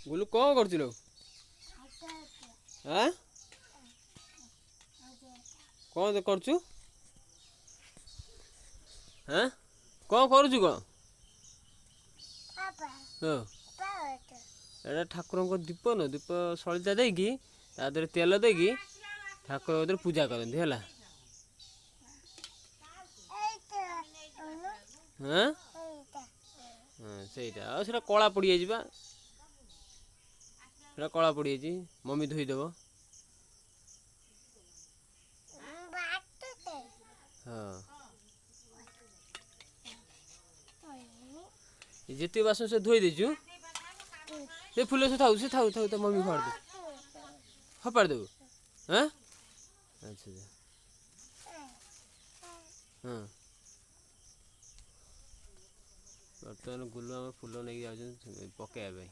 ଗୁଲୁ କ'ଣ କରୁଛୁ ଲୋ? ଆଁ, କ'ଣ କରୁଛୁ? ଆଁ, କ'ଣ କରୁଛୁ? କ'ଣ? ହଁ, ଏଇଟା ଠାକୁରଙ୍କ ଦୀପ ନୁହଁ? ଦୀପ ସଳିତା ଦେଇକି ତା ଦେହରେ ତେଲ ଦେଇକି ଠାକୁରଙ୍କ ଦେହରେ ପୂଜା କରନ୍ତି, ହେଲା? ହଁ ହଁ, ସେଇଟା। ଆଉ ସେଇଟା କଳା ପଡ଼ିଯାଇଛି ବା, ସେଇଟା କଳା ପଡ଼ିଯାଇଛି, ମମି ଧୋଇଦେବ। ହଁ, ଯେତିକି ବାସନ ସେ ଧୋଇ ଦେଇଛୁ, ସେ ଫୁଲ ସେ ଥାଉ, ସେ ଥାଉ ଥାଉ, ତା ମମି ଫୋପାଡ଼ି ଦେବୁ, ଫୋପାଡ଼ି ଦେବୁ। ହଁ, ଆଚ୍ଛା ଆଚ୍ଛା। ହଁ, ବର୍ତ୍ତମାନ ଗୁଲୁ ଆମର ଫୁଲ ନେଇକି ଯାଉଛନ୍ତି ପକାଇବା ପାଇଁ।